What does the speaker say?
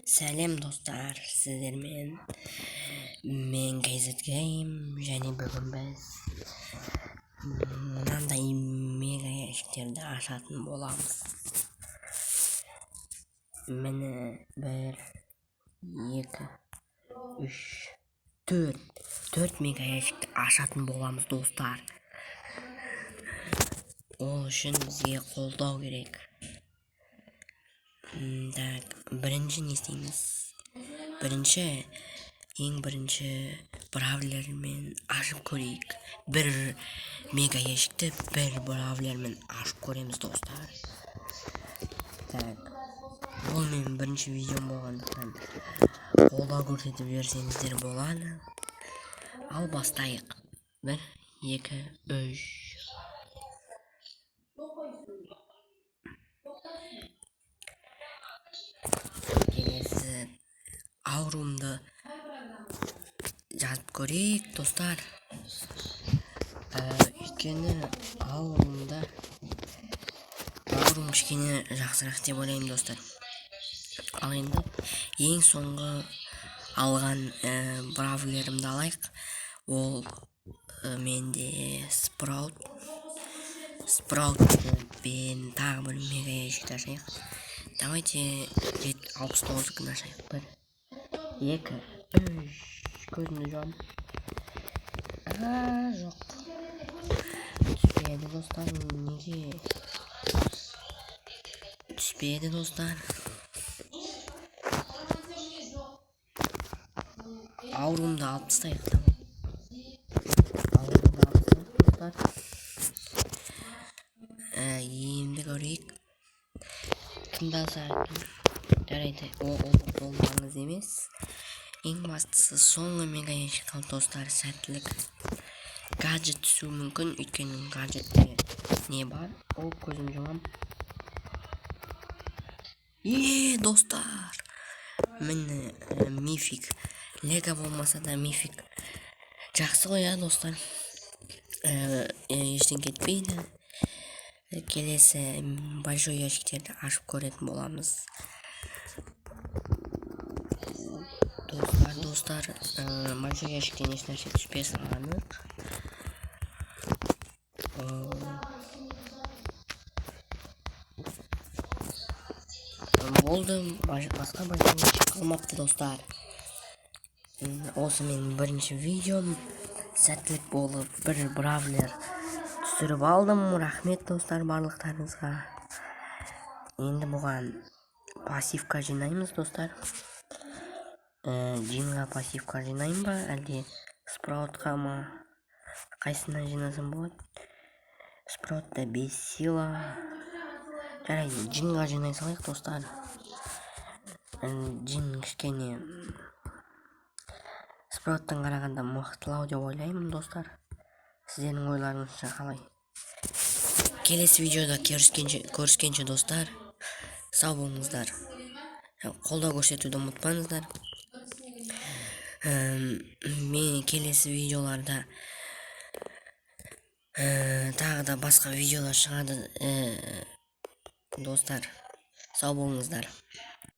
Сәлем, достар! Сіздермен мен, KZ Game, және бүгін біз мынандай мега ящиктерді ашатын боламыз. Міне, бір, екі, үш, төрт, төрт мега ящикті ашатын боламыз, достар. Ол үшін бізге қолдау керек. Так, бірінші не істейміз? Бірінші, ең бірінші бравлермен ашып көрейік. Бір мега ящикті бір бравлермен ашып көреміз, достар. Так, бұл менің бірінші видеом болғандықтан, қолдау көрсетіп жіберсеңіздер болады. Ал бастайық. Бір, екі, үш. Келесі аурумды жазып көрейік, достар. Өйткені аурум кішкене жақсырақ деп ойлаймын, достар. Ал енді ең соңғы алған бравлерімді алайық. Ол менде Спраут. Спраутпен тағы бір мега ящикті ашайық. Давайте 69-ын ашайық. Бір, екі, үш. Көзімді жұмамын. А, жоқ, түспеді, достар. Неге түспеді, достар? Ауруымды алып тастайық. Ауруымды алып тастайық, достар. Енді көрейік, кімді алсақ екен? Жарайды, ол маңызды емес. Ең бастысы, соңғы мега ящик қалды, достар. Сәттілік! Гаджет түсуі мүмкін, өйткені гаджетте не бар? Ол, көзім жұмамын. Е, достар, міне, мифик. Лего болмаса да, мифик жақсы ғой, иә, достар? Ештеңе кетпейді. Келесі большой ящиктерді ашып көретін боламыз, достар. Достар, большой ящиктен ешнәрсе түспесі анық. Болды, басқа большой ящик қалмапты, достар. Осы менің бірінші видеом. Сәттілік болып, бір бравлер түсіріп алдым. Рахмет, достар, барлықтарыңызға. Енді бұған пассивка жинаймыз, достар. Джинға пассивка жинаймын ба, әлде Спраутқа ма? Қайсысынан жинасам болады? Спраутта бес сила. Жарайды, Джинға жинай салайық, достар. Джин кішкене Спрауттан қарағанда мықтылау деп ойлаймын, достар. Сіздердің ойларыңызша қалай? Келесі видеода көріскенше, достар, сау болыңыздар. Қолдау көрсетуді ұмытпаңыздар. Мен келесі видеоларда тағы да басқа видеолар шығады. Достар, сау болыңыздар.